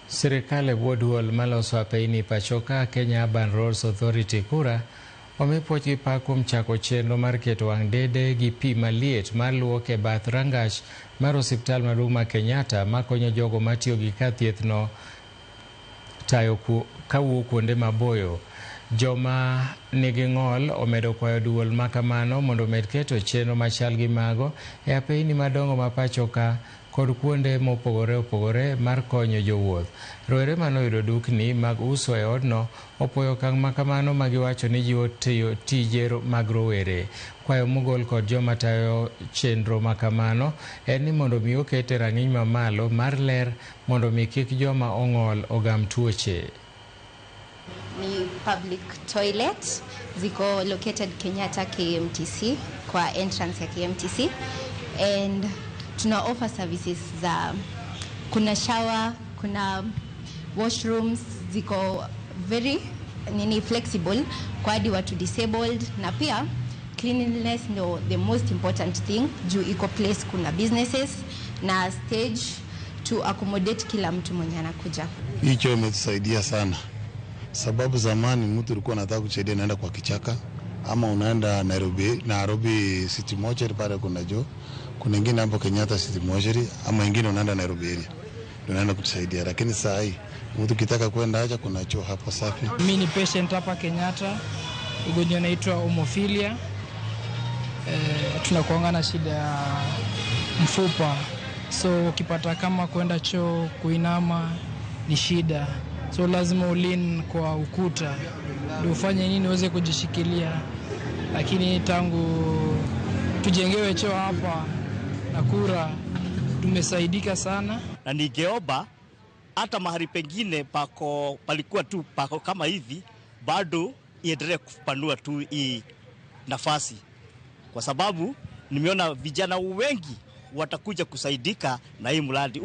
Sirikal e bwo duol maloso apeyni pachoka Kenya Urban Roads Authority KURA omi puoch gi pak kuom chako chenro mar keto wang' dede gi pi maliet mar luok e bath rangach mar osiptal maduong' ma Kenyatta makonyo jogo matiyo gi kar thieth no tayo kawuok kuonde maboyo. Joma nigi ng'ol omedo kwayo duol makamano mondo omed keto chenro machal gi mago e apeyni madongo ma pachoka kod kuonde mopogore opogore mar konyo jowuoth. Rowere manoyudo dukni mag uso e odno opuoyo okang' makamano ma giwacho ni jiwo tiyo tije mag rowere. Kwayo mogol kod joma tayo chenro makamano en ni mondo mi okete rang'iny mamalo mar ler mondo mi kik joma ong'ol ogam tuoche. Ni public toilet ziko located Kenyatta KMTC, kwa entrance ya KMTC, and tuna offer services za kuna shower, kuna washrooms ziko very nini flexible kwa hadi watu disabled, na pia cleanliness ndo the most important thing juu iko place kuna businesses na stage to accommodate kila mtu mwenye anakuja. Hii choo imetusaidia sana, sababu zamani mtu alikuwa anataka kusaidia, unaenda kwa kichaka ama unaenda Nairobi, Nairobi City Mortuary pale kuna choo, kuna ingine hapo Kenyatta City Mortuary ama ingine unaenda Nairobi area unaenda kutusaidia, lakini saa hii mtu kitaka kwenda haja kuna choo hapo safi. Mimi ni patient hapa Kenyatta, ugonjwa unaitwa hemophilia. Tunakuanga na shida ya mfupa, so ukipata kama kwenda choo kuinama ni shida, so lazima ulean kwa ukuta ndio ufanye nini uweze kujishikilia. Lakini tangu tujengewe choo hapa na KURA tumesaidika sana. Na ningeomba hata mahali pengine pako palikuwa tu pako kama hivi, bado iendelee kupanua tu hii nafasi, kwa sababu nimeona vijana wengi watakuja kusaidika na hii mradi.